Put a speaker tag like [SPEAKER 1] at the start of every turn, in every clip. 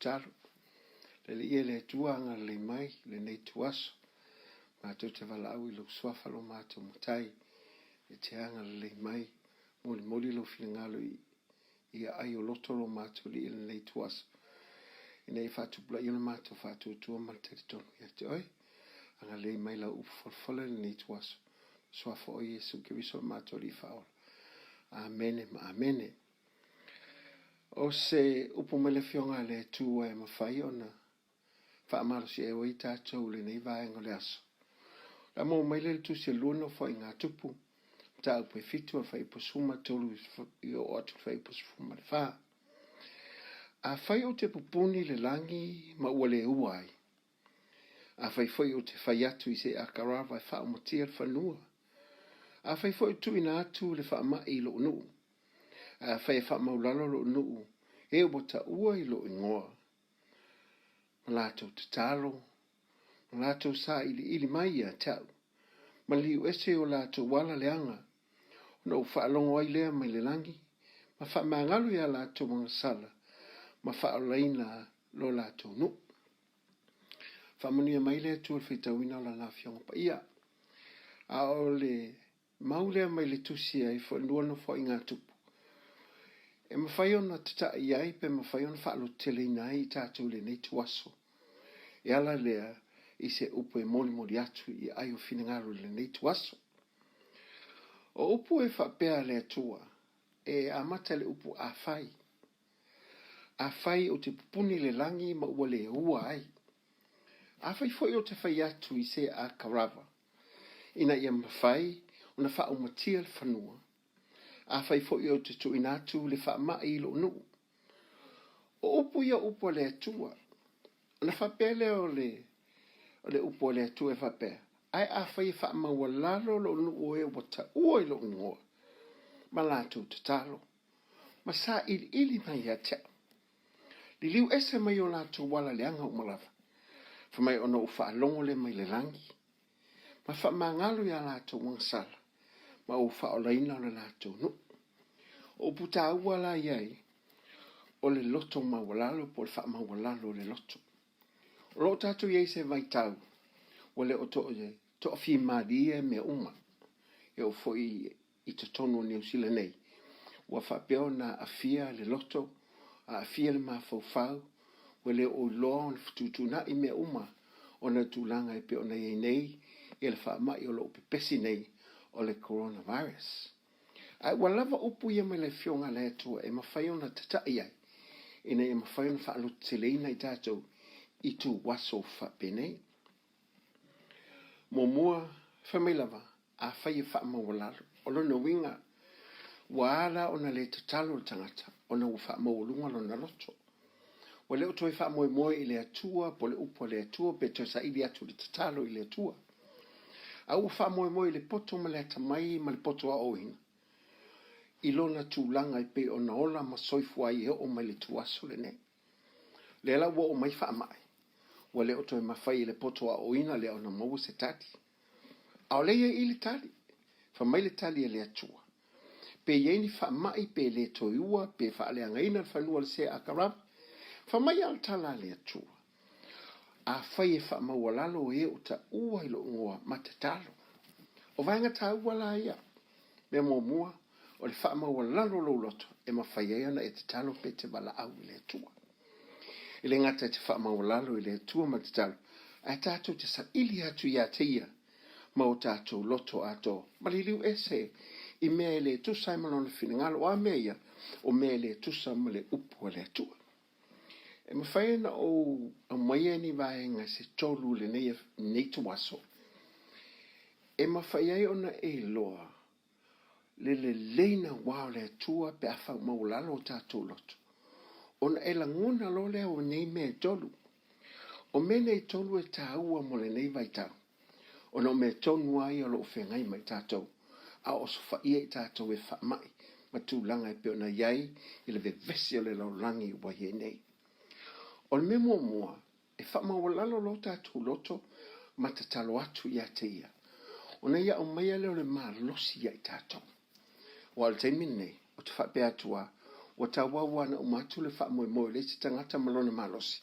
[SPEAKER 1] tatalo. Le Alii e le Atua agalelei mai i lenei ituaso. Matou te valaau i lou suafa lo matou Matai e te agalelei mai, molimoli lou finagalo i i aai o loto lo matou Alii i lenei ituaso, ina ia faatupulaia lo matou faatuatua ma le talitonu ia te oe. Agalelei mai lau upu folafola i lenei ituaso. Suafa o Iesu Keriso lo matou Alii Faaola. Amene ma amene. O se upu mai le Afioga a le Atua e mafai ona faamalosi ai tatou i lenei vaega o le aso. O le a maua mai lea i le Tusi a le Lua Nofoaiga a Tupu, mataupu e 7 o le fuaiupu 13 i oo atu i le fuaiupu 14. Afai ou te pupuni le lagi ma ua le ua ai, afai foi ou te fai atu i se akarava e faaumatia le fanua, afai foi ou tuuina atu le faamai i lou nuu, ae afai e faamaulalo lou nuu, e ua taua i lou igoa, ma latou tatalo, ma latou sailiili mai ia te au, ma liliu ese i o latou ala leaga, ona ou faalogo ai lea mai le lagi, ma faamagalo iā latou agasala, ma faaolaina lo latou nuu. Faamanuia mai le Atua i le faitauina o Lana Afioga Paia. A o le mau lea mai le tusi ai foi lua nofoaiga a Tupu, e mafai ona tata'i ai pe mafai ona faalototeleina ai i tatou i lenei ituaso. E ala lea i se upu e molimoli atu i aai o finagalo i lenei ituaso. O upu e faapea a le Atua, e amata i le upu afai. Afai ou te pupuni le lagi ma ua le ua ai. Afai foi ou te fai atu i se akarava, ina ia mafai ona faaumatia le fanua. Afai foi ou te tuuina atu le faamai i lou nuu. O upu ia o upu a le Atua. Ona faapea lea o le, o le upu a le Atua e faapea, Ae afai e faamaualalo lou nuu o e ua taua i lou igoa, ma latou tatalo, ma sailiili mai ia te au, liliu ese mai o latou ala leaga uma lava, fai mai ona ou faalogo lea mai le lagi, ma faamagalo iā latou agasala, ma ou faaolaina o le latou nuu. O upu taua la i ai, o le loto maualalo po o le faamaualalo o le loto. O lo o tatou i ai se vaitau ua le o toafimalie mea uma. E oo foi i totonu o Niu Sila nei, ua faapea ona aafia le loto, aafia le mafaufau, ua le o iloa ona fetuutuunai mea uma ona o tulaga e pei ona i ai nei ia le faamai o lo o pepesi nei o le coronavirus. Ae ua lava upu ia mai le Afioga a le Atua e mafai ona tata'i ai ina ia mafai ona faalototeleina i tatou i ituaso faapenei. Muamua, fai mai lava, afai e faamaualalo. O lona uiga, ua ala ona le tatalo le tagata ona ua faamaualuga lona loto. Ua le o toe faamoemoe i le Atua po o le upu a le Atua pe toe saili atu i le tatalo i le Atua. A ua faamoemoe i le poto ma le atamai ma le poto aoaoina i lona tulaga e pei ona ola ma soifua ai e oo mai le ituaso lenei. Lea la ua oo mai faamai, ua le o toe mafai e le poto aoaoina lea ona maua se tali. Aole ia i le tali. Fai mai le tali a le Atua. Pe i ai ni faamai, pe le toe ua, pe faaleagaina le fanua o le sea Akarava. Fai mai a le tala a le Atua. Afai e faamaualalo e o taua i lou igoa ma tatalo. O vaega taua la ia. Mea muamua, o le faamaualalo o lou loto e mafai ai ona e tatalo pe te valaau i le Atua. E le gata i te faamaualalo i le Atua ma tatalo, ae tatou te saili atu ia te Ia ma o tatou loto atoa, ma liliu ese i mea e le tusa ai ma Lona finagalo. O a mea ia? O mea e le tusa ma le upu a le Atua. E mafai ona ou aumaia ni vaega se tolu i lenei ituaso e mafai ai ona e iloa le lelei naua o le Atua pe a faamaualalo o tatou loto, ona e lagona loa lea o nei mea e tolu. O mea nei e tolu e taua mo lenei vaitau, ona o mea tonu lava ia o lo o feagai ma i tatou, a o osofaia i tatou e faamai ma tulaga e pei ona i ai i le vevesi o le lalolagi ua i ai nei. O le mea muamua, E faamaualalo lo tatou loto ma tatalo atu ia te Ia, ona Ia aumaia lea o le malosi ia i tatou. Aua o le taimi lenei, ou te faapea atu lava, Ua tauau lava ona uma atu le faamoemoe o le isi tagata ma lona malosi,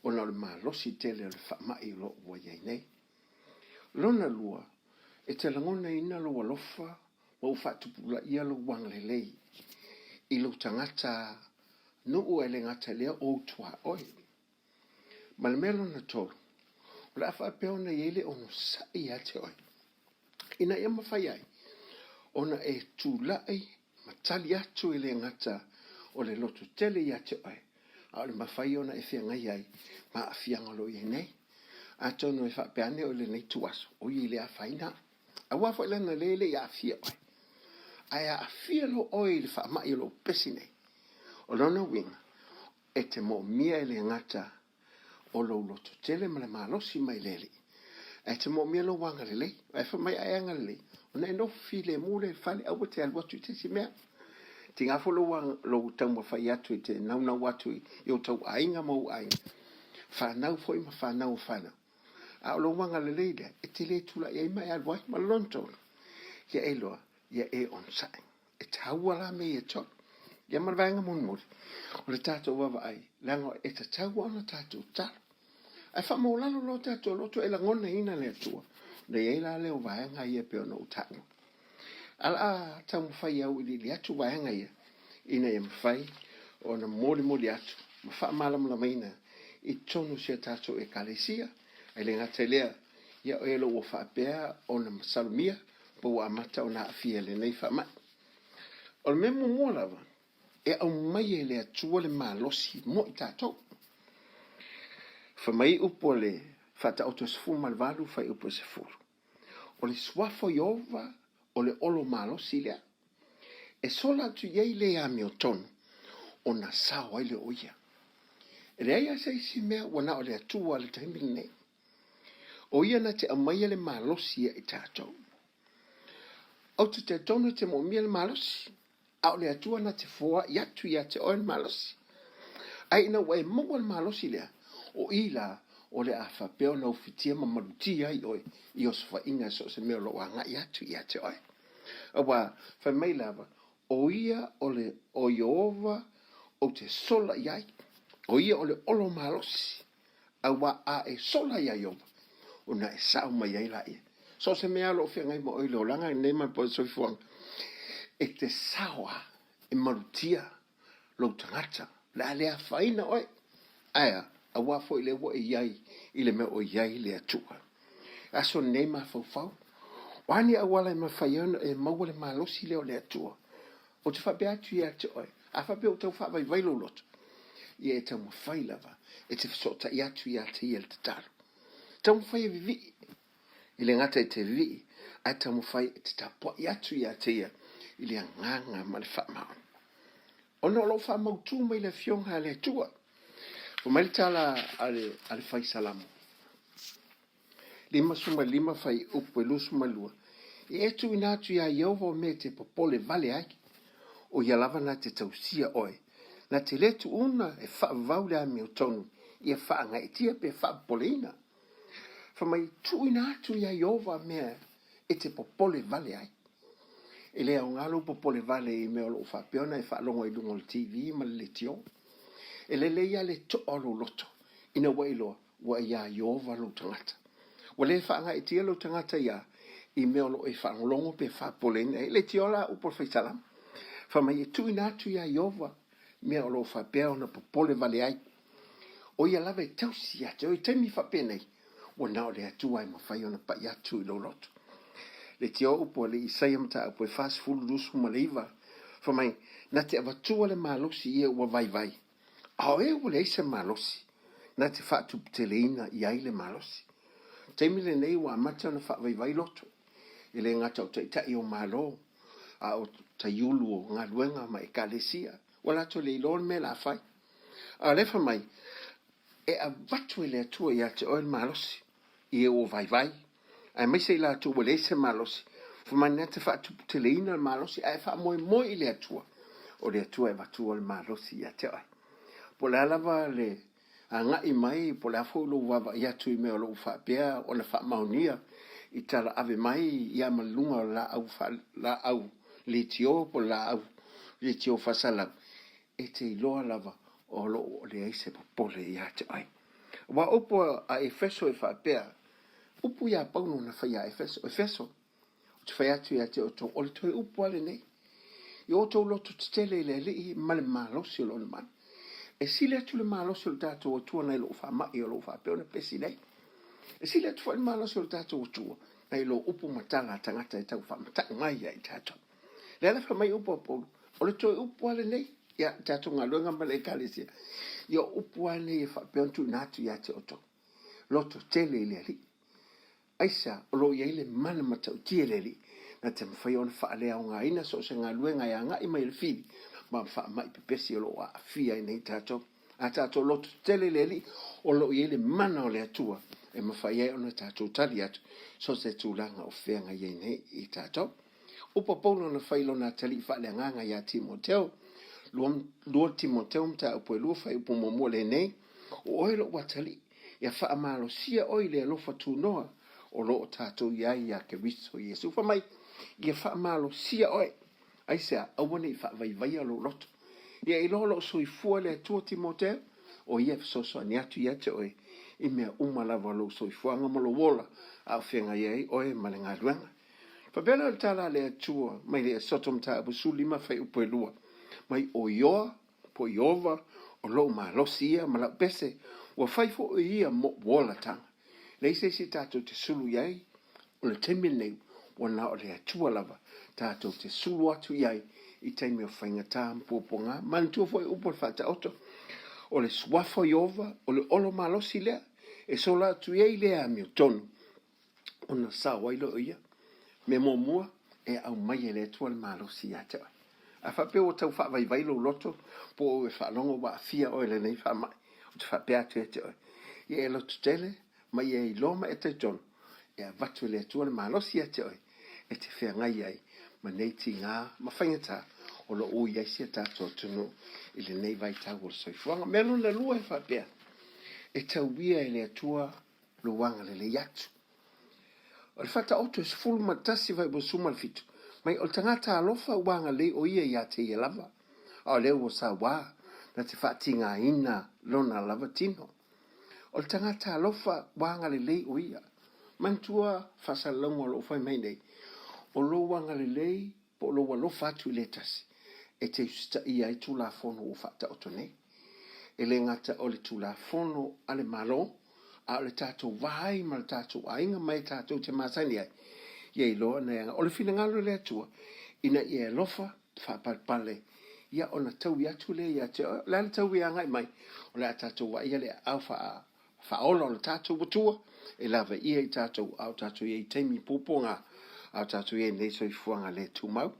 [SPEAKER 1] ona o le malosi tele o le faamai o lo o ua i ai nei. Lona lua, e te lagonaina lou alofa ma ua faatupulaia lou agalelei i lou tagata nuu ae le gata i lea o ou tuaoi. Ma le mea lona tolu, o le a faapea ona i ai le onosai ia te oe, ina ia mafai ai ona e tulai ma tali atu e le gata o le loto tele ia te oe, a o le mafai ona e feagai ai ma aafiaga o lo o i ai nei. Atonu e faapea ane oe i lenei ituaso, oi e le afaina au. Aua foi leaga lea e le i aafia oe. Ae aafia loa oe i le faamai o lo o pepesi nei. O lona uiga, e te moomia e le gata o lou loto tele ma le malosi mai le Alii, ae te moomia lou agalelei. Ae fai mai a e agalelei, ona e nofo filemu lea i le fale, aua te alu atu i se isi mea. Tiga foi lou, lou taumafai atu i te naunau atu i o tau aiga ma ou aiga, fanau foi ma fanau o fanau. A o lou agalelei lea, e te le tulai ai ma e alu ai. Ma le lona tolu, ia e iloa, ia e onosai. E taua la mea ia tolu. Ia ma le vaega mulimuli, o le tatou vaavaai, leaga e tatau ona tatou tatalo. Ae faamaualalo loa tatou loto e lagonaina le Atua, ona i ai la lea o vaega ia e pei ona ou taua. Ae o le a taumafai e auiliili atu vaega ia, ina ia mafai ona molimoli atu ma faamalamalamaina i totonu o si a tatou Ekalesia. Ae le gata i lea, ia o e o lo o ua faapea ona masalomia po ua amata ona aafia i lenei faamai. O le mea muamua lava, e aumai e le Atua le malosi mo i tatou. Fai mai upu a le Faataoto 18 fuaiupu e 10, O le suafa o Ieova o le olo malosi lea, e sola atu i ai le amiotonu ona sao ai lea o ia. E leai lava se isi mea ua na o le Atua i le taimi lenei. O ia na te aumaia le malosi ia i tatou. Ou te talitonu e te moomia le malosi, a o le Atua na te foai atu ia te oe le malosi. Ae ina ua e maua le malosi lea, o i la o le a faapea ona ufitia ma malutia ai oe i osofaiga i so o se mea o lo o agai atu ia te oe. Aua, fai mai lava, o ia o le o Ieova ou te sola i ai, o ia o le olo malosi. Aua a e sola iā Ieova, ona e sao mai ai laia. So o se mea o lo o feagai ma oe i le olaga lenei ma le soifuaga, e te sao lava e malutia lou tagata, o le a le afaina oe. Ae a? Aua foi lea ua e i ai i le mea o i ai le Atua. Aso lenei mafaufau, o a ni auala e mafai ai ona e maua le malosi lea o le Atua? Ou te faapea atu ia te oe, a faapea ua tau faavaivai lou loto, ia e taumafai lava e te fesootai atu ia te ia le tatalo. Taumafai e vivii, e le gata i te vivii, ae taumafai e te tapuai atu ia te ia i le agaga ma le faamaoni. Ona o lo o faamautū mai le Afioga a le Atua. Fai mai le tala a le, a le fai Salamo. 55 fuaiupu e 22, I e tuuina atu iā Ieova o mea e te popole vale ai, o ia lava na te tausia oe, na te le tuuna e faavavau le amiotonu ia faagaeetia pe faapopoleina. Fai mai, tuuina atu iā Ieova mea e te popole vale ai. E le aoga lou popole vale i mea o lo o faapea ona e faalogo ai i luga o le TV ma le leitio. E lelei lava le toa o lou loto ina ua iloa Ua iā Ieova lou tagata. Ua le faagaeetia lou tagata iā i mea o lo o e faalogologo pe faapopoleina ai. E leitioa la upu a le Faisalama, fai mai e tuuina atu iā Ieova mea o lo o faapea ona popole vale ai. O ia lava e tausi ia te oe i taimi faapenei, ua na o le Atua e mafai ona pai atu i lou loto. Leitioa upu a le Isaia mataupu e 40 29, fai mai, Na te avatua le malosi ia ua vaivai, A o e ua leai se malosi, na te faatuputeleina i ai le malosi. O le taimi lenei ua amata ona faavaivai loto, e le gata o taitai o Malo, a o taiulu o galuega ma ekalesia, ua latou le iloa le mea o le a fai. A o lea fai mai, e avatu e le Atua ia te oe le malosi, i e ua vaivai, aemaise i latou ua leai se malosi, fai mai na te faatuputeleina le malosi, ae faamoemoe i le Atua, o le Atua e avatua le malosi ia te oe. Po o le a lava le agai mai, po o le a foi lou vaavaai atu i mea o lo o faapea ona faamaonia i tala ave mai ia ma luga o le laau, laau leitio po o le laau leitio faasalau, E te iloa lava o lo o leai se popole ia te oe. Aua o upu a Efeso e faapea, upu ia Paulo na fai ia Efeso, Efeso, ou te fai atu ia te outou, o le toe upu lava lenei, i o outou loto tetele i le Alii ma le malosi o lona mana. E sili atu le malosi o le tatou Atua nai lou faamai o lo o faapea ona pesi nei. E sili atu foi le malosi o le tatou Atua nai lo upu ma tala a tagata e tau faamata'u mai ia i tatou. Lea la fai mai upu a Paulo, o le toe upu lava lenei, ia tatou galuega ma le ekalesia, ia o upu lava nei e faapea ona tuuina atu ia te outou. Loto tele i le Alii. Aisea, o lo o i ai le mana matautia i le Alii, na te mafai ona faaleaogaina so o se galuega e agai mai i le fili ma faamai pepesi o lo o aafia ai nei tatou. A tatou loto tele i le Alii, o lo o i ai le mana o le Atua e mafai ai ona tatou tali atu so o se tulaga o feagai ai nei i tatou. Upu a Paulo na fai i lona atalii faaleagaga iā Timoteo, 2 Timoteo mataupu e 2 fuaiupu muamua lenei, O oe lou atalii, ia faamalosia oe i le alofa tunoa o lo o tatou i ai iā Keriso Iesu. Fai mai, ia faamalosia oe. Aisea, aua ne i faavaivaia lou loto. Ia iloa o lo o soifua le Atua Timoteo, o Ia e fesoasoani atu ia te oe i mea uma lava o lou soifuaga ma lou ola, a o feagai ai oe ma le galuega. Faapea lea o le tala a le Atua mai le Esoto mataupu 15 fuaiupu e 2, mai o Ioa, po o Ieova, o lou malosi ia ma lau pese, ua fai foi ia moʻu olataga. Leai se isi tatou te sulu i ai, o le taimi lenei, ua na o le Atua lava tatou te sulu atu i ai i taimi o faigata ma puapuaga. Manatua foi upu o le Faataoto, o le suafa o Ieova, o le olo malosi lea, e sola atu i ai le amiotonu ona sao ai lea o ia. Mea muamua, e aumai e le Atua le malosi ia te oe. A faapea ua tau faavaivai lou loto, po o e faalogo ua aafia oe i lenei faamai, ou te faapea atu ia te oe, ia e lototele ma ia iloa ma e talitonu, e avatu e le Atua le malosi ia te oe e te feagai ai ma nei tiga ma faigata o lo o i ai si a tatou atunuu i lenei vaitau o le soifuaga. Mea lona lua e faapea, e tauia e le Atua lou agalelei atu. O le Faataoto e 11 fuaiupu 17, mai o le tagata alofa ua agalelei o ia ia te ia lava, a o lea ua sauā na te faatigaina lona lava tino. O le tagata alofa ua agalelei o ia. Manatua faasalalauga o lo o fai mai nei, o lou agalelei po o lou alofa atu i le tasi e te usitaia ai Tulafono ua faataoto nei. E le gata o le Tulafono a le Malo, a o le tatou va ai ma le tatou aiga ma e tatou te masani ai, ia iloa na eaga. O le finagalo o le Atua, ina ia e alofa, faapalepale, ia ona taui atu lea ia te oe. O le a le taui e agai mai? O le a tatou vaaia le aao faa faaola o le tatou Atua e lava ia i tatou a o tatou i ai i taimi puapuaga, a o tatou i ai i lenei soifuaga le tumau.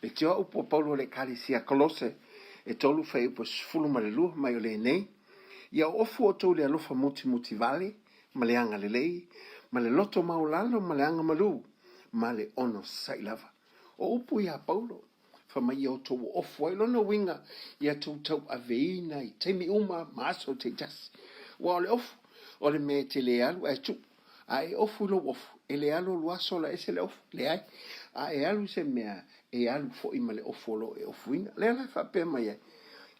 [SPEAKER 1] Le tioa upu a Paulo i le Ekalesia Kolose e 3 fuaiupu 12 mai o lenei, Ia oofu outou i le alofa mutimoti vale, ma le agalelei, ma le loto maualalo ma le agamalu, ma le onosai lava. O upu ia a Paulo, fai mai ia outou oofu ai. Lona uiga, ia outou tauaveina i taimi uma ma aso taitasi. Aua o le ofu, o le mea e te le alu ae tuu. A e ofu i lou ofu, e le alu alu aso ola ese le ofu, leai. A e alu i se mea, e alu foi ma le ofu o lo o e ofuina. Lea la e faapea mai ai,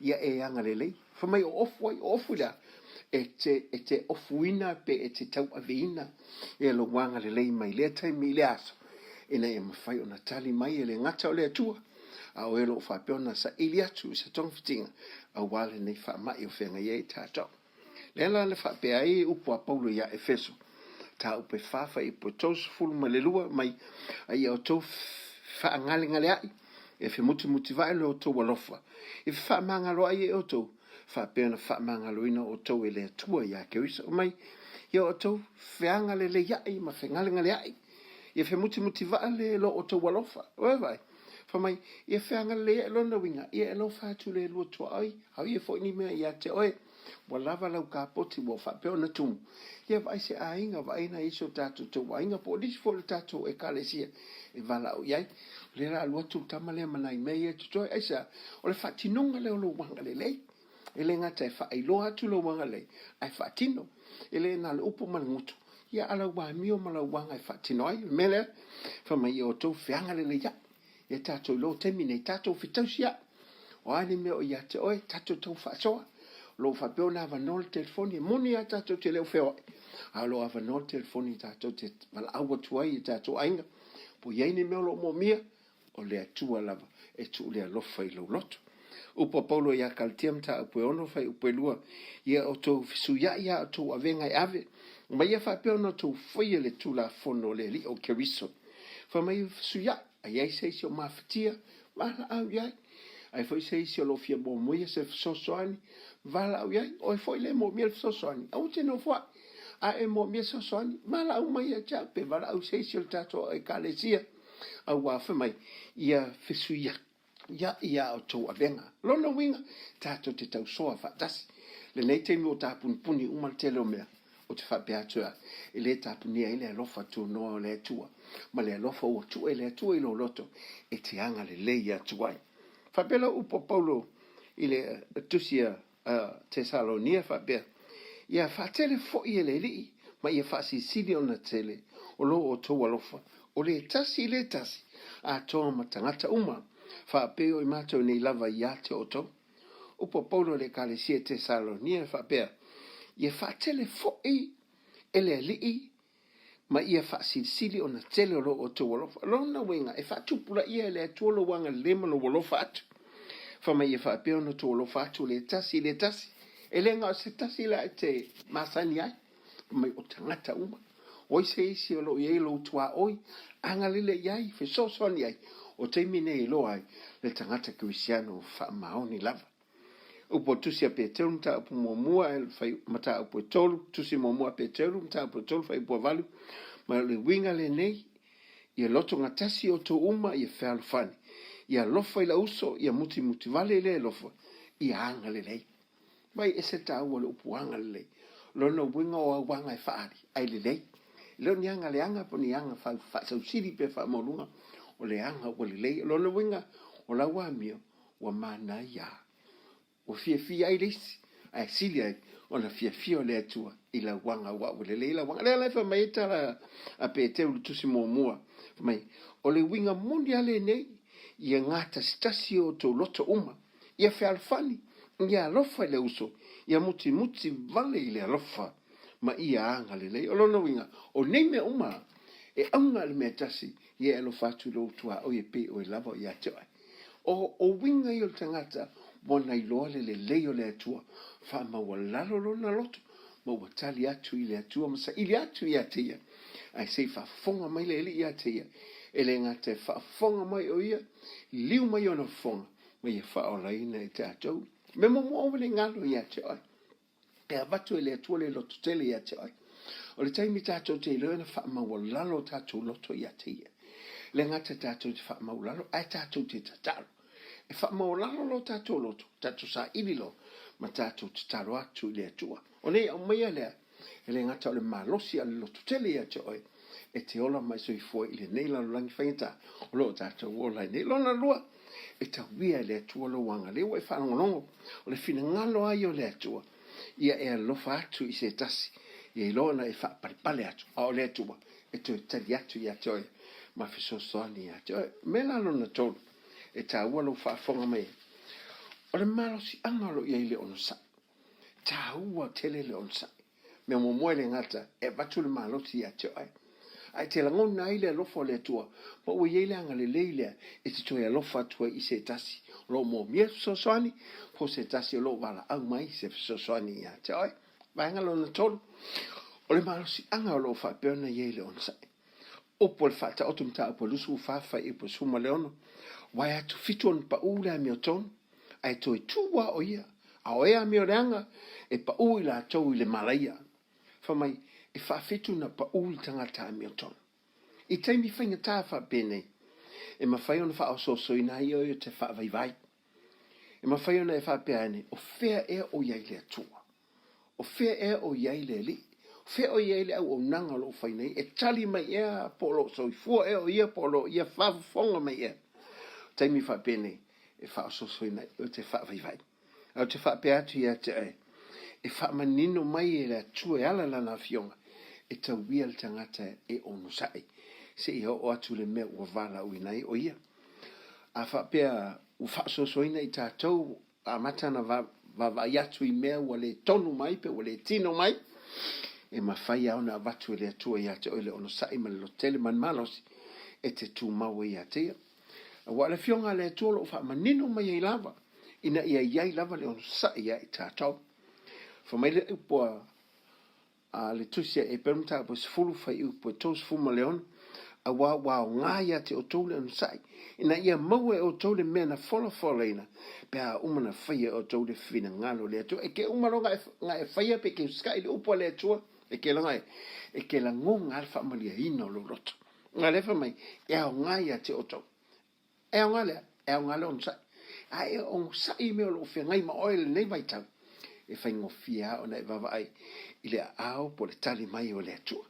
[SPEAKER 1] ia e agalelei. Fai mai o ofu ai, o ofu i le a? E te, e te ofuina pe e te tauaveina ia lou agalelei mai lea taimi i lea aso, ina ia mafai ona tali mai e le gata o le Atua, a o e o lo o faapea ona saili atu i se togafitiga aua lenei faamai o feagai ai tatou. Lea la na faapea ai upu a Paulo iā Efeso, mataupu e 4 fuaiupu e 32 mai, A ia outou faagalegaleaʻi, e femutimutivai lo outou alofa, e fefaamagaloaʻi ai outou, faapea ona faamagaloina outou e le Atua iā Keriso. Mai, ia outou feagaleleiaʻi ma fegalegaleaʻi, ia femutimutivai le lo outou alofa. Ua e vaai? Fai mai, ia feagalelei lona uiga, ia e alofa atu le lua tuaoi, a o ia foi ni mea ia te oe. Ua lava lau kapoti ua faapea ona tumu. Ia vaai se aiga, vaai nai isi o tatou tauaiga po o nisi foi o le tatou ekalesia e valaau i ai. O lea la alu atu le tama lea ma nai mea ia e totoe. Aisea? O le faatinoga lea o lou agalelei. E le gata e faailoa atu lou agalelei, ae faatino. E le na o le upu ma le gutu, ia a lau amio ma lau aga e faatino ai. O le mea lea, fai mai ia outou feagalelei ai. Ia tatou iloa o taimi nei, tatou fetausi ai. O a ni mea o ia te oe, tatou tau faasoa. O lo o faapea ona avanoa le telefoni, e moni lava tatou te le o feoai, a o lo o avanoa le telefoni tatou te valaau atu ai i tatou aiga. Po o i ai ni mea o lo o moomia, o le Atua lava e tuu le alofa i lou loto. Upu a Paulo iā Kalatia mataupu e 6 fuaiupu e 2, Ia outou fesuiai a outou avega e ave, ma ia faapea ona outou faia le Tulafono o le Alii o Keriso. Fai mai fesuiai, a i ai se isi o mafatia, valaau i ai. Ai foi se isi o lo o fia momoia se fesoasoani, valaau i ai. Oe foi le moomia le fesoasoani, aua te nofoai. A e moomia fesoasoani, valaau mai ia te au, pe valaau i se isi o le tatou Ekalesia. Auā fai mai, ia fesuiai a outou avega. Lona uiga, tatou te tausoa faatasi. Lenei taimi ua tapunipuni uma le tele o mea, ou te faapea atu e, e le tapunia ai le alofa tunoa o le Atua, ma le alofa ua tuu e le Atua i lou loto e te agalelei atu ai. Faapea lau upu a Paulo i le tusi a Tesalonia faapea, Ia faatele foi e le Alii ma ia faasilisili ona tele o lo outou alofa, o le tasi i le tasi, atoa ma tagata uma, faapei o i matou nei lava ia te outou. Upu a Paulo i le Ekalesia Tesalonia faapea, Ia faatele foi e le Alii ma ia faasilisili ona tele o lo outou alofa. O lona uiga, e faatupulaia e le Atua lou agalelei ma lou alofa atu. Fai mai ia faapea ona outou alofa atu le tasi i le tasi. E le na o se tasi la e te masani ai, fai mai o tagata uma. O ai se isi o lo o i ai lou tuaoi, agalelei i ai, fesoasoani i ai. O taimi nei e iloa ai le tagata kerisiano faamaoni lava. Upu o Tusi a Peteru, mataupu muamua, mataupu e 3, Tusi muamua a Peteru, mataupu e 3, fuaiupu a 8, ma o le uiga lenei, ia lotogatasi outou uma ia fealofani, ia alofa i lau uso, ia mutimuti vale i le alofa, ia agalelei. Vai e ese taua o le upu agalelei. Lona uiga o au aga e faaali, ae lelei. E le o ni aga leaga po o ni aga faasausili pe faamaualuga, o le aga ua lelei. O lona uiga, o lau amio, ua manaia. Ua fiafia ai le isi, ae sili ai ona fiafia o le Atua i lau aga aua ua lelei lau aga. Lea la e fai mai ai tala a Peteru i le tusi muamua, fai mai, o le uiga moni lava lenei, ia gatasitasi o outou loto uma, ia fealofani, ia alofa i le uso, ia mutimuti vale i le alofa, ma ia agalelei. O lona uiga, o nei mea uma, e auga i le mea tasi, ia e alofa atu i lou tuaoi e pei oe lava ia te oe. O o uiga ia o le tagata ua na iloa le lelei o le Atua, faamaualalo lona loto, ma ua tali atu i le Atua ma saili atu ia te ia. Ae se i faafofoga mai le Alii ia te ia, e le gata e faafofoga mai o ia, liliu mai ona fofoga, ma ia faaolaina i tatou. Mea muamua aua ne i galo ia te oe. E avatu e le Atua le lototele ia te oe. O le taimi tatou te iloa ona faamaualalo o tatou loto ia te ia. Le gata tatou te faamaualalo, ae tatou te tatalo. E faamaualalo lo tatou loto, tatou saili loa, ma tatou tatalo atu i le Atua. O nei aumaia lea, e le gata o le malosi a le lototele ia te oe, e te ola ma e soifua i lenei lalolagi faigata o lo o tatou ola ai nei. Lona lua, e tauia e le Atua lou agalelei ua e faalogologo, o le finagalo lava ia o le Atua, ia e alofa atu i se tasi, ia iloa ona e faapalepale atu, a o le Atua e toe tali atu ia te oe ma fesoasoani ia te oe. O mea la lona tolu, e taua lou faafofoga mai ai, o le malosiaga o lo o i ai le onosai. Taua tele le onosai. Mea muamua e le gata e avatu le malosi ia te oe, ae te lagona ai le alofa o le Atua, ma ua i ai le agalelei lea e te toe alofa atu ai i se tasi o lo o moomia se fesoasoani, po o se tasi o lo o valaau mai se fesoasoani ia te oe. Vaega lona tolu, o le malosiaga o lo o faapea ona i ai le onosai. Upu o le Faataoto Mataupu e 24 Fuaiupu e 16, Wae atu fitu ona paʻū le amiotonu, ae toe tū lava o ia, a o e amioleaga, e paʻū i latou i le malaia. Fai mai, e faafitu na paʻū le tagata amiotonu. I taimi faigata faapenei, e mafai ona faaosoosoina ai oe o te faavaivai. E mafai ona e faapea ane, o fea ea o i ai le Atua? O fea ea o i ai le Alii? O fea o i ai le auaunaga o lo o fai nei? E tali mai ea po o lo o soifua ea o ia po o lo o ia faafofoga mai ea? O taimi faapenei, e faaosoosoina ai oe te faavaivai. Ae ou te faapea atu ia te oe, e faamanino mai e le Atua e ala Lana Afioga, e tauia le tagata e onosai, seia oo atu le mea ua valaauina ai o ia. A faapea. Ua faasoasoaina i tatou, ua amata ona vaavaai atu i mea ua le tonu mai pe ua le tino mai, e mafai lava ona avatu e le Atua ia te oe le onosai ma le lototele ma le malosi e te tumau ai ia te Ia. Aua o le Afioga a le Atua o lo o faamanino mai ai lava ina ia i ai lava le onosai ia i tatou. Fai mai le upu a A le Tusi a Eperu mataupu e 10 fuaiupu e 36, Aua ua aoga ia te outou le onosai, ina ia maua e outou le mea na folafolaina, pe a uma na faia e outou le finagalo o le Atua. E ke uma loa na e faia pe ke usitai le upu a le Atua, e ke loa e ke lagona lava le faamalieina o lou loto. A lea fai mai, e aoga ia te outou. E aoga lea, e aoga le onosai. A e onosai i mea o lo o feagai ma oe i lenei vaitau, e faigofie lava ona e vaavaai i le aao po o le tali mai o le Atua.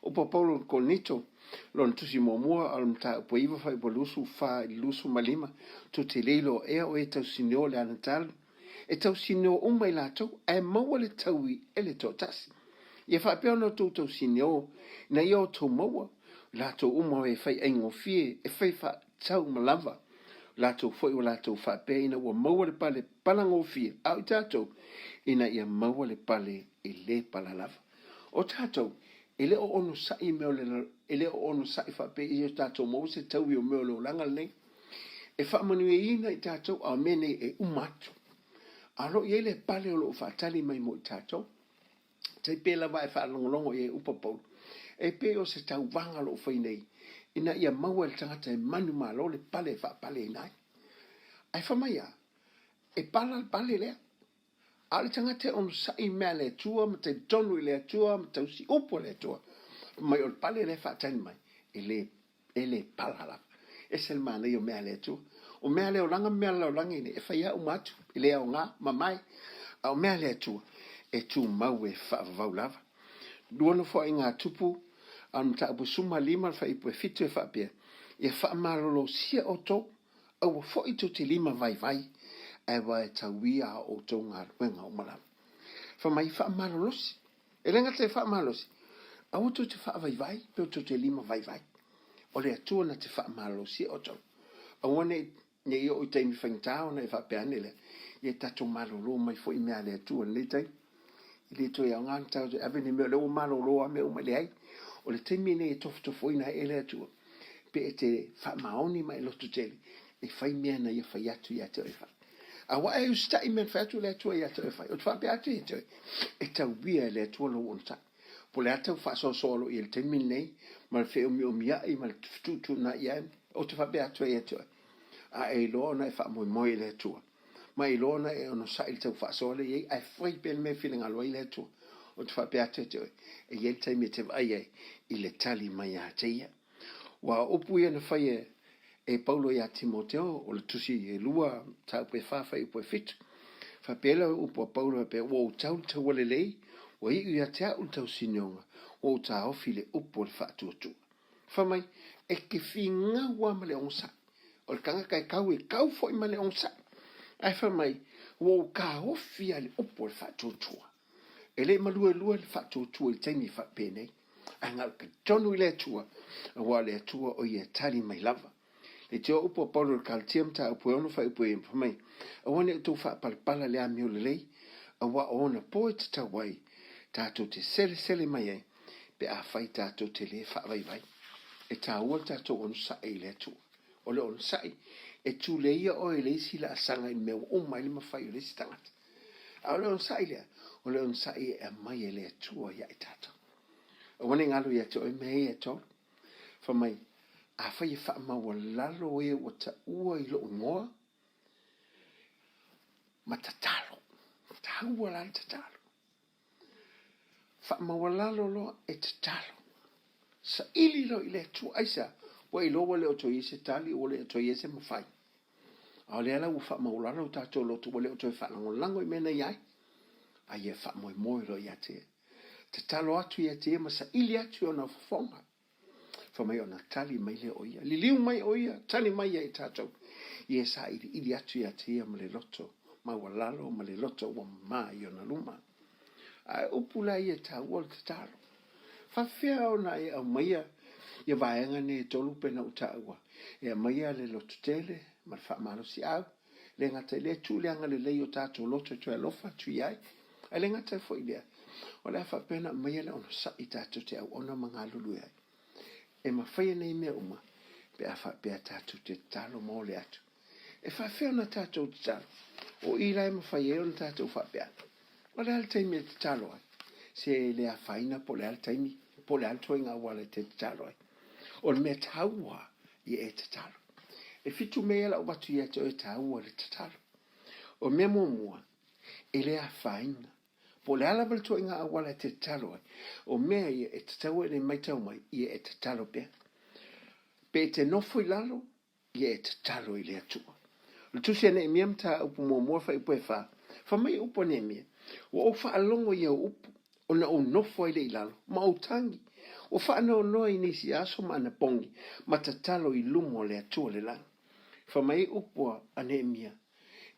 [SPEAKER 1] Upu a Paulo i le Korinito, lona tusi muamua, o le mataupu e 9 fuaiupu e 24 i le 25, Tou te le iloa ea o e tausinio le anatalu, e tausinio uma i latou, ae maua le taui e le toatasi. Ia faapea ona outou tausinio, ina ia outou maua, latou uma o e fai aigofie, e fai faataumalava, latou foi ua latou faapea ina ua maua le pale palagofie, a o i tatou, ina ia maua le pale e le pala lava. O tatou, e le o onosai mea o le, e le o onosai faapea ia o tatou maua se taui o mea o le olaga lenei. E faamanuiaina i tatou, a o mea nei e uma atu. A o lo o i ai le pale o lo o faatali mai mo i tatou. Tai pei lava e faalogologo i ai upu a Paulo, e pei o se tauvaga o lo o fai nei, ina ia maua e le tagata e manumalo le pale e faapaleina ai. Ae fai mai a, e pala le pale lea. A o le tagata e onosai i mea a le Atua ma talitonu i le Atua ma tausi upu a le Atua, fai mai o le pale lea e faatali mai, e le e le pala lava. Ese le manaia o mea a le Atua. O mea a le olaga ma mea a le lalolagi nei, e fai lava uma atu, e le aoga, mamae. A o mea a le Atua, e tumau e faavavau lava. Lua Nofoaiga a Tupu, a o le mataupu e 15 le fuaiupu e 7 e faapea, Ia faamalolosia outou, aua foi tou te lima vaivai, ae ua e tauia a outou galuega uma lava. Fai mai, faamalolosi. E le gata e faamalosi, aua tou te faavaivai pe tou te lima vaivai. O le Atua na te faamalosia outou. Aua ne i oo i taimi faigata ona e faapea ane lea, ia tatou malolo mai foi i mea a le Atua i lenei taimi. E le toe aoga ona tatou ave ni mea o lea ua malolo lava mea uma. E leai. O le taimi lenei e tofotofoina ai e le Atua pe e te faamaoni ma e lototele e fai mea na ia fai atu ia te oe e fai. Aua e usitai mea na fai atu le Atua ia te oe e fai. Ou te faapea atu ia te oe, e tauia e le Atua lou onosai. Po o le a tau faasoasoa o lo o i ai i le taimi lenei, ma le feomiomiai ma le fetuutuunai ai, ou te faapea atu ai ia te oe, a e iloa ona e faamoemoe i le Atua, ma e iloa ona e onosai i le tau faasoa lea e i ai, ae fai pea le mea e finagalo ai le Atua, ou te faapea atu ia te oe, e i ai le taimi e te vaai ai i le tali mai ia te ia. Aua o upu ia na fai e Paulo iā Timoteo, o le tusi e lua, mataupu e fa, fuaiupu e fitu. Faapea lea o upu a Paulo faapea, Ua ou tau le taua lelei, ua iu ia te au le tausinioga, ua ou taofi le upu o le faatuatua. Fai mai, e te finau lava ma le onosai. O le tagata e kau, e kau foi ma le onosai. Ae fai mai, ua ou taofi lava le upu o le faatuatua. E le maluelue le faatuatua i le taimi faapenei, ae na o le talitonu i le Atua, aua o le Atua o ia e tali mai lava. Le tio upu a Paulo i le Kalatia mataupu e 6 fuaiupu e fai mai, Aua ne i outou faapalapala le amio lelei, aua o ona po e tatau ai tatou te selesele mai ai, pe afai tatou te le faavaivai. E taua le tatou onosai i le Atua. O le onosai, e tuleia oe i le isi laasaga i le mea ua uma ai le mafai o le isi tagata. A o le onosai lea, o le onosai e aumai e le Atua ia i tatou. Aua ne i galo ia te oe mea ia e tolu. Fai mai, afai e faamaualalo e ua taua i lou igoa, ma tatalo. Taua la le tatalo. Faamaualalo loa e tatalo. Saili loa i le Atua. Aisea? Ua iloa ua le o toe i ai se tali, ua le o toe i ai se mafai. A o lea la ua faamaualalo lo tatou loto, ua le o toe faalagolago i mea na i ai, a ia faamoemoe loa ia te ia. Tatalo atu ia te ia ma saili atu i ona fofoga. Fai mai ona tali mai lea o ia. Liliu mai o ia, tali mai ia i tatou. Ia sailiili atu ia te ia ma le loto maualalo ma le loto ua mamā i ona luma. A e upu la ia e taua o le tatalo. Faafefea ona e aumaia Ia vaega nei e tolu pei ona ou taua, e aumaia le lototele ma le faamalosiau, e le gata i lea, tuu le agalelei o tatou loto e toe alofa atu i ai. Ae le gata foi i lea, o le a faapea ona aumaia le onosai tatou te auauna ma galulue ai. E mafaia nei mea uma pe a faapea tatou te tatalo ma ole atu. E faafefea ona tatou tatalo? O i la e mafai ai ona tatou faapea, O le a le taimi e tatalo ai? Se e le afaina po o le a le taimi, po o le a le ituaiga auala e te tatalo ai. O le mea taua ia e tatalo. E fitu mea ia lau avatu ia te oe e taua le tatalo. O le mea muamua, e le afaina. Po o le a lava le ituaiga auala e te tatalo ai, o mea ia e tatau ai ona e matau mai, ia e tatalo pea. Pe e te nofo i lalo, ia e tatalo i le Atua. O le tusi a Neemia mataupu muamua fuaiupu e fa, fai mai upu a Neemia, Ua ou faalogo i au upu, ona ou nofo ai lea i lalo, ma ou tagi. Ua faanoanoa i nisi aso ma anapogi, ma tatalo i luma o le Atua o le lagi. Fai mai upu a Neemia,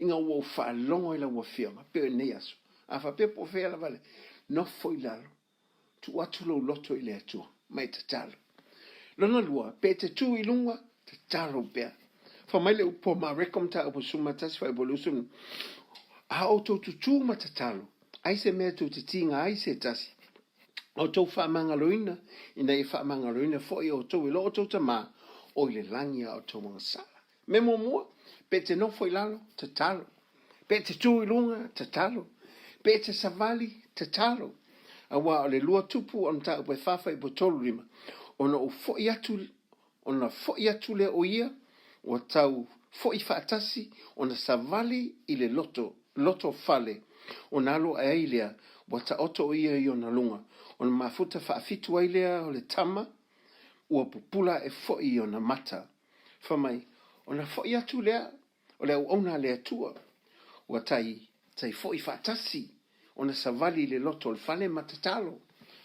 [SPEAKER 1] Ina ua ou faalogo i lau afioga, pei o lenei aso, a faapea po o fea lava le nofo i lalo, Tuu atu lou loto i le Atua, ma e tatalo. Lona lua, pe e te tu i luga, tatalo pea. Fai mai le upu a Mareko mataupu 11 fuaiupu 20, A outou tutū ma tatalo, ai se mea tou te tiga ai se tasi, outou faamagaloina, ina ia faamagaloina foi outou e lo outou Tamā o i le lagi a outou agasala. Mea muamua, pe e te nofo i lalo, tatalo. Pe e te tū i luga, tatalo. Pe e te savali, tatalo. Aua o le lua tupu o mataupu e fa fuaiupu 3 lima, ona ou foi atu, ona foi atu lea o ia, ua tau foi faatasi, ona savali i le loto, loto fale, ona alu ae ai lea, ua taoto o ia i ona luga, ona mafuta faafitu ai lea o le tama, ua pupula ae foi i ona mata. Fai mai, ona foi atu lea o le auauna a le Atua, ua tai, tai foi faatasi, ona savali i le loto o le fale ma tatalo.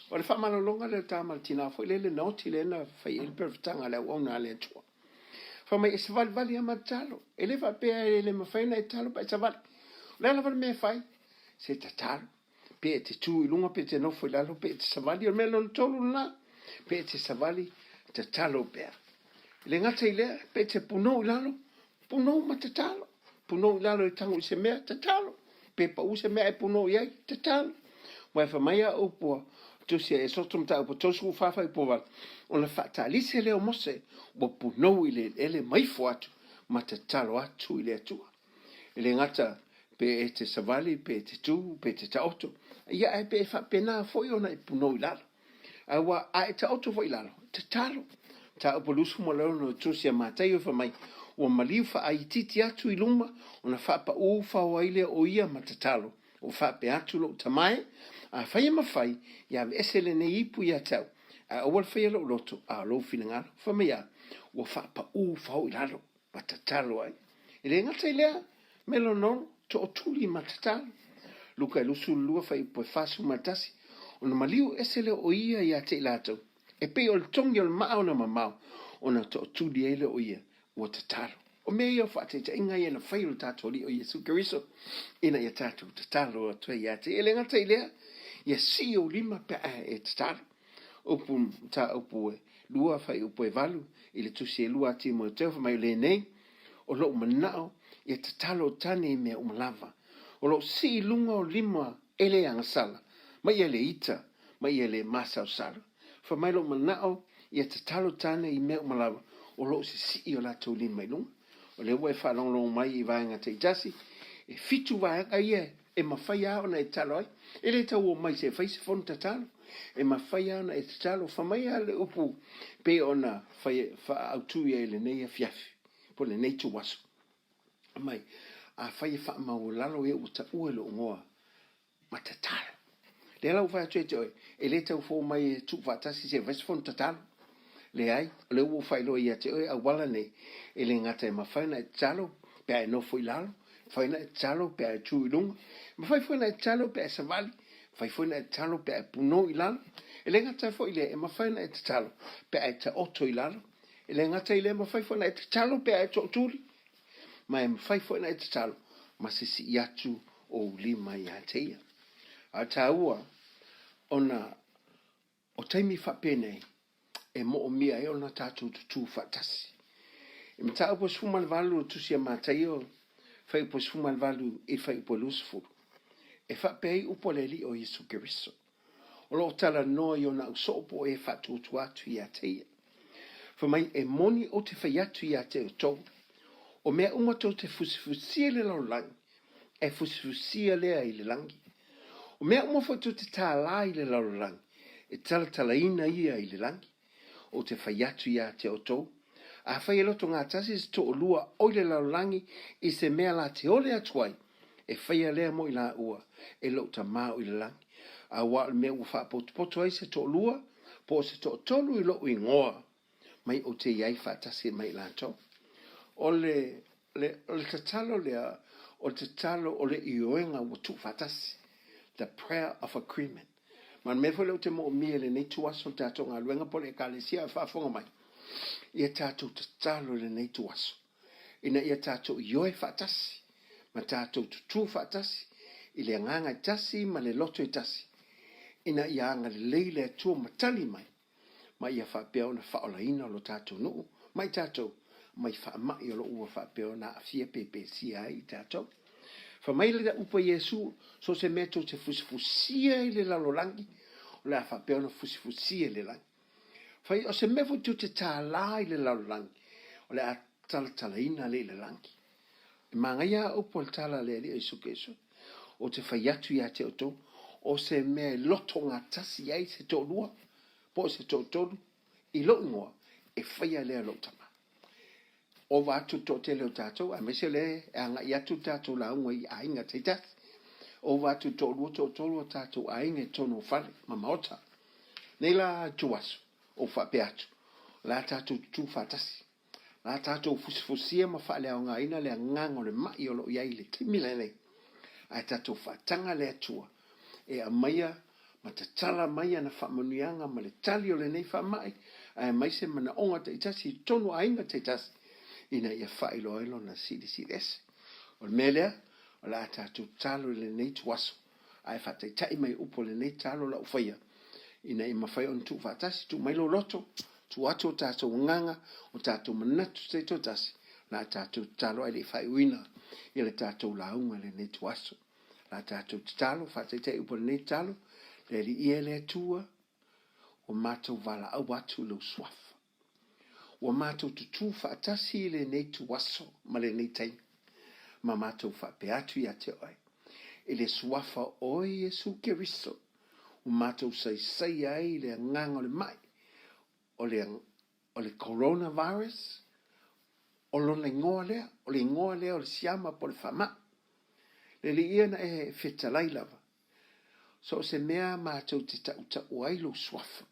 [SPEAKER 1] O le faamalologa lea o le tama a le tina foi lele na oti lea na fai ai le perofetaga a le auauna a le Atua. Fai mai, e savalivali lava ma tatalo. E le faapea e le mafai ona e tatalo pe a e savali. O le a lava le mea e fai, se tatalo. Pe e te tū i luga, pe e te nofo i lalo, pe e te savali, o le mea lona tolu lena, pe e te savali, tatalo pea. E le gata i lea, pe e te punou i lalo, punou ma tatalo. Punou i lalo e tago i se mea, tatalo. Pe pau se mea e punou i ai, tatalo. Ua e fai mai a upu a Tusi a Esoto mataupu 34 fuaiupu 8, ona faatalise lea o Mose, ua punou i le eleele ma ifo atu ma tatalo atu i le Atua. E le gata pe e te savali, pe e te tū, pe e te taoto, ia ae pe e faapena foi ona e punou i lalo. Aua a e taoto foi i lalo, tatalo. Mataupu 26 o Tusi a Mataio fai mai, ua maliu faaitiiti atu i luma ona faapaū fao ai lea o ia ma tatalo, Ua faapea atu lou tama e, afai e mafai, ia aveese lenei ipu ia te au, ae aua le faia lou loto, a o lou finagalo. Fai mai a, ua faapaū fao i lalo. ma tatalo ai. E le gata i lea, me lona tootuli ma tatalo. Luka e 22 fuaiupu e 41, ona maliu ese lea o ia ia te i latou, e pei o le togi o le maa ona mamao, ona tootuli ai lea o ia, ua tatalo. O mea ia o faataitaiga ia na fai o le tatou Alii o Iesu Keriso, ina ia tatou tatalo atu ai ia te ia. E le gata i lea, ia sii ou lima pe a e tatalo. Upu mataupu e lua fuaiupu e valu i le tusi e lua a Timoeteo fai mai o lenei, O lou manao ia tatalo tane i mea uma lava. O lou sii i luga o lima e le agasala, ma ia le ita, ma ia le masalosalo. Fai mai lou manao ia tatalo tane i mea uma lava, o lou sisii o latou lima i luga. O lea ua e faalogologo mai i vaega taitasi, e fitu vaega ia e mafai lava ona e tatalo ai. E le tau omai se i fai se fono tatalo. E mafai lava ona e tatalo. Fai mai lava le upu pei ona fai, faaautu i ai i lenei afiafi, po o lenei ituaso. Fai mai, afai e faamaualalo e ua taua i lou igoa, ma tatalo. Lea la ua fai atu ia te oe, e le tau fou mai e tuu faatasi se i fai se fono tatalo. Leai, o lea ua ou faailoa ia te oe auala nei, e le gata e mafai ona e tatalo pe a e nofo i lalo, mafai ona e tatalo pe a e tu i luga, mafai foi ona e tatalo pe a e savali, mafai foi ona e tatalo pe a e punou i lalo. E le gata foi i lea, e mafai ona e tatalo pe a e taoto i lalo. E le gata i lea, e mafai foi ona e tatalo pe a e tootuli. Ma e mafai foi ona e tatalo ma sisii atu ou lima ia te ia. A o le taua, ona o taimi faapenei, e moomia ai ona tatou tutū faatasi. I mataupu e 18 o le Tusi a Mataio, fuaiupu e 18 i le fuaiupu e 20, e faapea ai upu a le Alii o Iesu Keriso, o lo o talanoa i ona ausoo po o e faatuatua atu ia te ia. Fai mai, e moni ou te fai atu ia te outou, o mea uma tou te fusifusia i le lalolagi, e fusifusia lea i le lagi. O mea uma foi tou te tālā i le lalolagi, e talatalaina ia i le lagi. Ou te fai atu ia te outou, afai e lotogatasi se toalua o i le lalolagi i se mea la te ole atu ai, e faia lea mo i laua e lou Tama o i le lagi. Aua o le mea ua faapotopoto ai se toalua po o se toatolu i lou igoa, mai ou te i ai faatasi ma i latou. O le, le, o le tatalo lea, o le tatalo o le ioega ua tuufaatasi. The prayer of agreement. Ma le mea foi lea ou te moomia i lenei ituaso o le tatou galuega po o le Ekalesia a o faafofoga mai, ia tatou tatalo i lenei ituaso ina ia tatou ioe faatasi ma tatou tutū faatasi i le agaga e tasi ma le loto e tasi ina ia agalelei le Atua ma tali mai ma ia faapea ona faaolaina lo tatou nuu ma i tatou mai faamai o lo ua faapea ona aafia pepesia ai i tatou. Fai mai le upu a Iesu, so o se mea tou te fusifusia i le lalolagi, o le a faapea ona fusifusia i le lagi. Fai, o se mea foi tou te tālā i le lalolagi, o le a talatalaina le i le lagi. E manaia lava upu o le tala a le Alii o Iesu Keriso, Ou te fai atu ia te outou, o se mea e lotogatasi ai se toalua po o se toatolu i lou igoa, e faia lea e lou Tama. Ova atu le toatele o tatou, aemaise o lea e agai atu le tatou lauga i aiga taitasi. Ova atu le toalua, toatolu o tatou aiga i totonu o fale ma maota. Nei la ituaso, ou faapea atu, o le a tatou tutū faatasi. A tatou fusifusia ma faaleaogaina le agaga o le ma'i o lo o i ai i le taimi lenei, ae tatou faataga le Atua e aumaia ma tatala mai ana faamanuiaga ma le tali o lenei faamai, aemaise manaoga taitasi i totonu o aiga taitasi, ina ia faailoa ai Lona silisili ese. O le mea lea, o le a tatou tatalo i lenei ituaso, ae faataitai mai upu o lenei tatalo la ua faia, ina ia mafai ona tuufaatasi, tuu mai lou loto, tuu atu o tatou agaga, o tatou manatu taitoatasi, la tatou tatalo ae le i faaiuina ia le tatou lauga i lenei ituaso. La tatou tatalo, faataitai upu o lenei tatalo, le Alii e le Atua, ua matou valaau atu i lou suafa. Ua matou tutū faatasi i lenei ituaso ma lenei taimi, ma matou faapea atu ia te oe, i le suafa o Iesu Keriso, ua matou saisai ai i le agaga o le mai, o le, o le coronavirus, o lona igoa lea, o le igoa lea o le siama po o le faamai. Le Alii ia na e fetalai lava, so o se mea matou te tautaua ai lou suafa,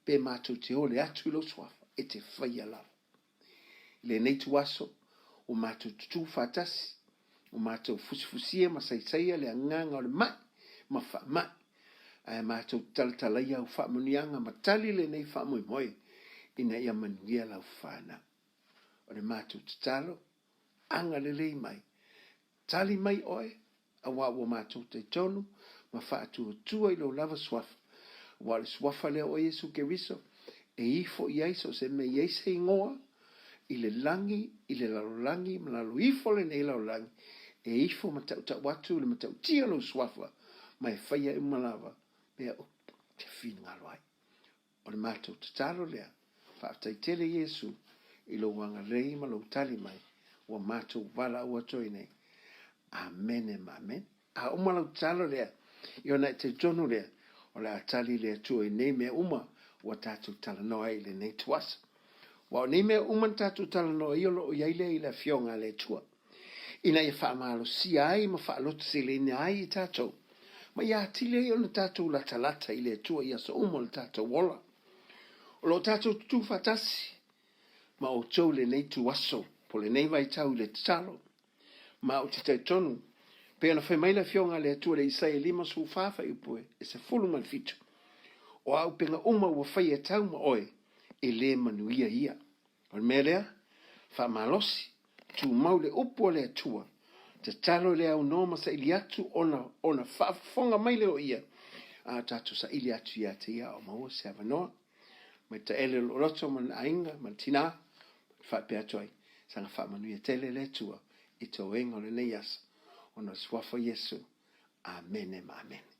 [SPEAKER 1] pe matou te ole atu i lou suafa, e te faia lava. I lenei ituaso, ua matou tutū faatasi, ua matou fusifusia ma saisaia le agaga o le mai ma faamai, ae matou talatalaia au faamanuiaga ma tali lenei faamoemoe ina ia manuia lau fanau. O le matou tatalo, agalelei mai, tali mai oe, aua ua matou talitonu ma faatuatua i lou lava suafa, aua o le suafa lea o Iesu Keriso e ifo i ai so o se mea i ai se igoa i le lagi, i le lalolagi ma lalo ifo o lenei lalolagi, e ifo ma tautau atu le matautia o lou suafa ma e faia uma lava mea ou te finagalo ai. O le matou tatalo lea. Faafetai tele Iesu i lou agalelei ma lou tali mai ua matou valaau atu ai nei. Amene ma amene. A uma lau tatalo lea, ia ona e talitonu lea, o le a tali le Atua i nei mea uma ua tatou talanoa ai i lenei ituaso. Aua o nei mea uma na tatou talanoa ai o lo o i ai lea i le Afioga a le Atua, ina ia faamalosia ai ma faalototeleina ai i tatou, ma ia atili ai ona tatou latalata i le Atua i aso uma o le tatou ola. O lo o tatou tutū faatasi ma outou i lenei ituaso po o lenei vaitau i le tatalo, ma ou te talitonu, pei ona fai mai le Afioga a le Atua i le Isaia 54 fuaiupu e 17, O a upega uma ua faia e tau ma oe, e le manuia ia. O le mea lea, faamalosi, tumau le upu a le Atua, tatalo i le aunoa ma saili atu ona, ona faafofoga mai lea o Ia, a o tatou saili atu ia te Ia o maua se avanoa. Mai taele o lou loto ma le aiga ma le tinā, ma te faapea atu ai, saga faamanuia tele le Atua i toega o lenei aso, ona o le Suafa o Iesu. Amene ma amene.